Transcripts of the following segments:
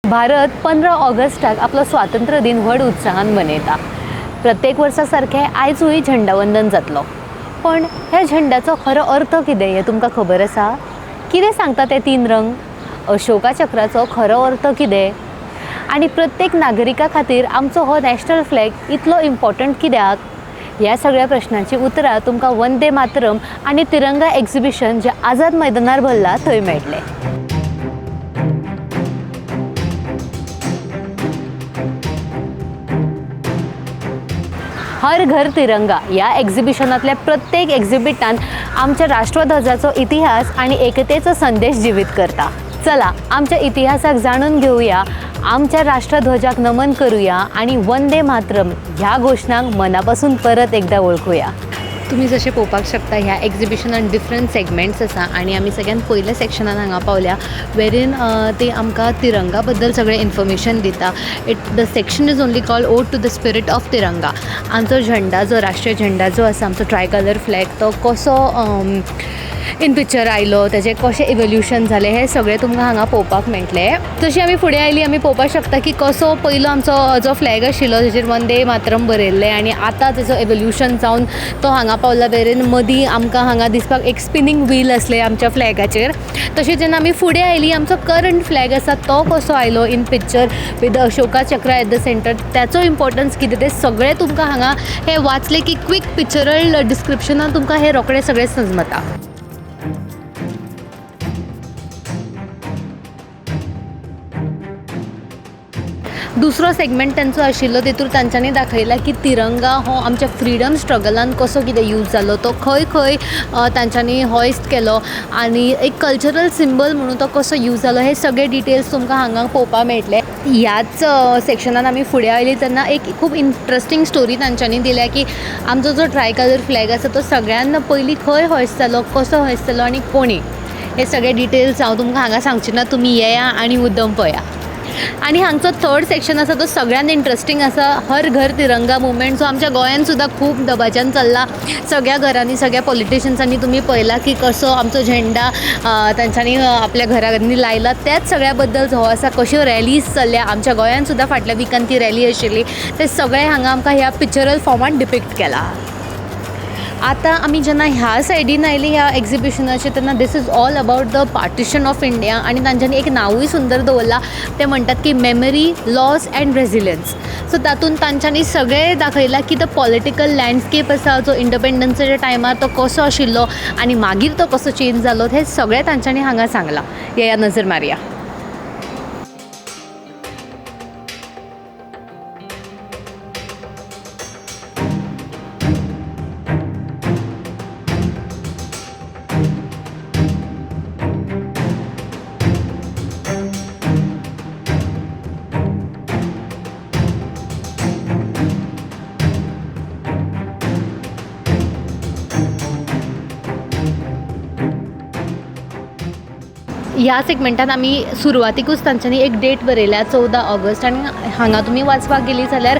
भारत 15 ऑगस्टाक आपलो स्वातंत्र्य दिन व्हड उत्साहान मनयता. प्रत्येक वर्सा सारकें आयजूय झेंडावंदन जातलो. पण ह्या झेंड्याचो खरो अर्थ कितें हें तुमकां खबर आसा? कितें सांगता ते तीन रंग? अशोका चक्राचो खरो अर्थ कितें? आनी प्रत्येक नागरिका खातीर आमचो हो नॅशनल फ्लॅग इतलो इम्पॉर्टंट कित्याक? ह्या सगळ्या प्रश्नांची उतरां तुमकां वंदे मातरम आनी तिरंगा एक्झिबिशन जें आझाद मैदानार भरलां थंय मेळटलें. हर घर तिरंगा ह्या एक्झिबिशनांतल्या प्रत्येक एक्झिबिटान आमच्या राष्ट्रध्वजाचो इतिहास आनी एकतेचो संदेश जिवीत करता. चला आमच्या इतिहासाक जाणून घेवया, आमच्या राष्ट्रध्वजाक नमन करूया आनी वंदे मातरम ह्या घोशणांक मनापासून परत एकदा वळखुया. तुमी जशें पळोवपाक शकता ह्या एक्झिबिशनान डिफरंट सेगमेंट्स आसा आनी आमी सगळ्यान पयल्या सेक्शनान हांगा पावल्या वेरीन ते आमकां तिरंगा बद्दल सगळें इन्फॉर्मेशन दिता. It the section is only called ode to the spirit of Tiranga. आमचो झेंडा जो राष्ट्रीय झेंडा जो आसा आमचो ट्रायकलर फ्लॅग तो कसो इन पिक्चर आयलो, तेजें कशें इवोल्युशन जालें हें सगळें तुमकां हांगा पळोवपाक मेळटलें. तशी आमी फुडें आयली आमी पळोवपाक शकता की कसो पयलो आमचो जो फ्लॅग आशिल्लो तेजेर वंदे मातरम बरयल्लें आनी आतां तेजो एवोल्युशन जावन तो हांगा पावला. वेरेन मदीं आमकां हांगा दिसपाक एक स्पिनींग व्हील आसलें आमच्या फ्लॅगाचेर. तशें जेन्ना आमी फुडें आयली आमचो करंट फ्लॅग आसा तो कसो आयलो in picture with Ashoka Chakra at the centre, त्याचो इम्पॉर्टन्स कितें तें सगळें तुमकां हांगा हें वाचलें की क्वीक पिक्चरल डिस्क्रिप्शनान तुमकां हें रोखडें सगळें समजता. दुसरो सेगमेंट तांचो आशिल्लो तेतूर तांच्यांनी दाखयला की तिरंगा हो आमच्या फ्रिडम स्ट्रगलान कसो कितें यूज जालो, तो खंय खंय तांच्यांनी हॉयस्ट केलो आनी एक कल्चरल सिंबल म्हणून तो कसो यूज जालो हे सगळे डिटेल्स तुमकां हांगा पळोवपाक मेळटले. ह्याच सेक्शनान आमी फुडें आयली तेन्ना एक खूब इंट्रस्टींग स्टोरी तांच्यांनी दिल्या की आमचो जो ट्रायकलर फ्लॅग आसा तो सगळ्यान पयलीं खंय हॉयस्ट जालो, कसो हॉयस्ट जालो आनी कोणी, हे सगळे डिटेल्स हांव तुमकां हांगा सांगची ना, तुमी येया आनी मुद्दम पळया. आनी हांगचो थर्ड सेक्शन आसा तो सगळ्यान इंट्रस्टींग आसा, हर घर तिरंगा मुवमेंट जो आमच्या गोंयान सुद्दां खूब दबाज्यान चल्ला. सगळ्या घरांनी सगळ्या पॉलिटिशन्सांनी तुमी पळयला की कसो आमचो झेंडा तांच्यांनी आपल्या घरांनी लायला. त्याच सगळ्या बद्दल जो आसा कश्यो रॅलीज चल्ल्या आमच्या गोंयान सुद्दां फाटल्या विकान ती रॅली आशिल्ली ते सगळें हांगा आमकां ह्या पिक्चरल फॉर्मान डिपिक्ट केला. आतां आमी जेन्ना ह्या सायडीन आयली ह्या एक्झिबिशनाचे तेन्ना this is all about the partition of India आनी तांच्यांनी एक नांवूय सुंदर दवरलां, ते म्हणटात की memory, loss and resilience. So तातूंत तांच्यांनी सगळें दाखयलां की the political landscape आसा जो इंडिपेंडन्साच्या टायमार तो कसो आशिल्लो आनी मागीर तो कसो चेंज जालो हें सगळें तांच्यांनी हांगा सांगलां. येया नजर मारया. ह्या सेगमेंटान आमी सुरवातीकूच तांच्यांनी एक डेट बरयल्या 14 ऑगस्ट आनी हांगा तुमी वाचपाक गेली जाल्यार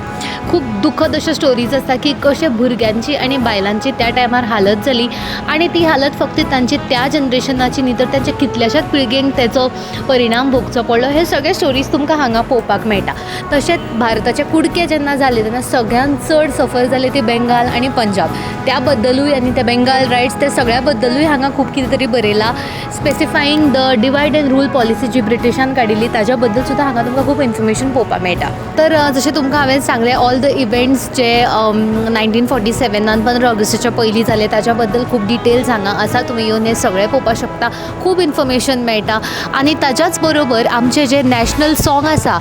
खूब दुखद अश्यो स्टोरीज आसता की कशे भुरग्यांची आनी बायलांची त्या टायमार हालत जाली आनी ती हालत फक्त तांची त्या जनरेशनाची न्ही तर तांच्या कितल्याशाच पिळगेंक तेचो परिणाम भोगचो पडलो. हे सगळे स्टोरीज तुमकां हांगा पळोवपाक मेळटा. तशेंच भारताचे कुडके जेन्ना जाले तेन्ना सगळ्यांत चड सफर जाले ते बेंगाल आनी पंजाब, त्या बद्दलूय आनी ते बेंगाल रायट्स ते सगळ्या बद्दलूय हांगा खूब कितें तरी बरयलां. Specifying the divide and rule policy जी ब्रिटिशान काडिल्ली ताज्या बद्दल सुद्दां हांगा तुमकां खूब इन्फॉर्मेशन पळोवपाक मेळटा. तर जशें तुमकां हांवें सांगलें ऑल the events जे 1947 15 ऑगस्टाच्या पयलीं जाले ताज्या बद्दल खूब डिटेल्स हांगा आसा, तुमी येवन हें सगळें पळोवपाक शकता, खूब इन्फॉर्मेशन मेळटा. आनी ताज्याच बरोबर आमचें जें नॅशनल सॉंग आसा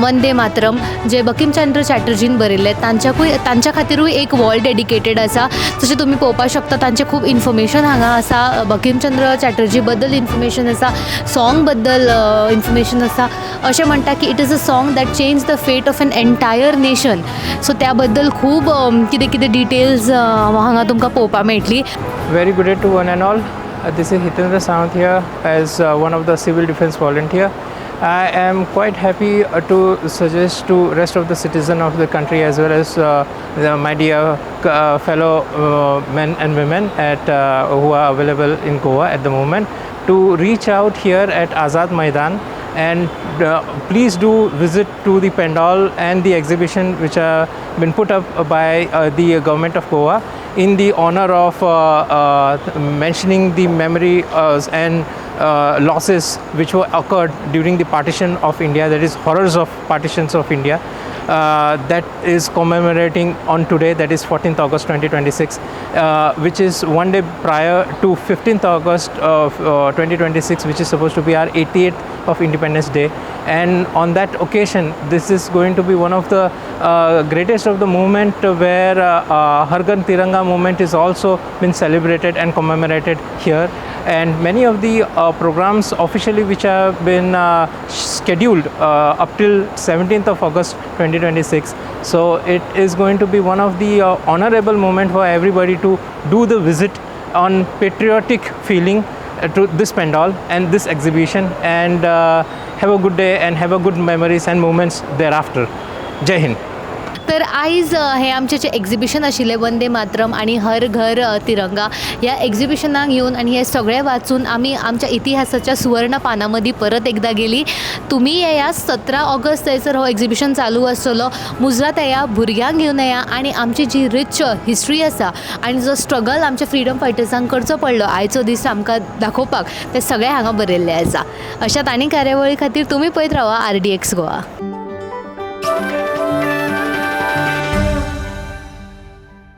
वंदे मातरम जें बंकिमचंद्र चॅटर्जीन बरयल्लें तांच्याकूय तांच्या खातिरूय एक वॉल डेडिकेटेड आसा. जशें तुमी पळोवपाक शकता तांचें खूब इन्फॉर्मेशन हांगा आसा, बंकिमचंद्र चॅटर्जी बद्दल इन्फॉर्मेशन आसा, सॉंग बद्दल इन्फॉर्मेशन आसा. अशें म्हणटा की it is a song that change the fate of an entire nation. So त्या बद्दल खूब कितें कितें डिटेल्स हांगा तुमकां पळोवपाक मेळटली. Very good day to one and all. This is Hitendra Sawant here as one of the civil defense volunteer. I am quite happy to suggest to rest of the citizen of the country as well as my dear fellow men and women at who are available in Goa at the moment to reach out here at Azad Maidan And please do visit to the pandal and the exhibition which are been put up by the government of Goa in the honor of mentioning the memory and losses which were occurred during the partition of India, that is horrors of partitions of India, that is commemorating on today, that is 14th August 2026, which is one day prior to 15th August of 2026, which is supposed to be our 88th of Independence Day. And on that occasion, this is going to be one of the greatest of the movement where Har Ghar Tiranga movement is also been celebrated and commemorated here. And many of the programs officially which have been scheduled up till 17th of August 2026. So it is going to be one of the honorable moment for everybody to do the visit on patriotic feeling to this pandal and this exhibition, and have a good day and have a good memories and moments thereafter. Jai Hind. तर आयज हें आमचें जें exhibition आशिल्लें वंदे मातरम आनी हर घर तिरंगा, ह्या एक्झिबिशनाक येवन आनी हें सगळें वाचून आमी आमच्या इतिहासाच्या सुवर्ण पानां मदीं परत एकदां गेलीं. तुमी येया, 17 ऑगस्ट थंयसर हो एक्झिबिशन चालू आसतलो. मुजरत येया, भुरग्यांक घेवन येया आनी आमची जी रीच हिस्ट्री आसा आनी जो स्ट्रगल आमच्या फ्रिडम फायटर्सांक करचो पडलो आयचो दीस आमकां दाखोवपाक, तें सगळें हांगा बरयल्लें आसा. अशात आनी कार्यावळी खातीर तुमी पळयत रावा आरडीएक्स गोवा.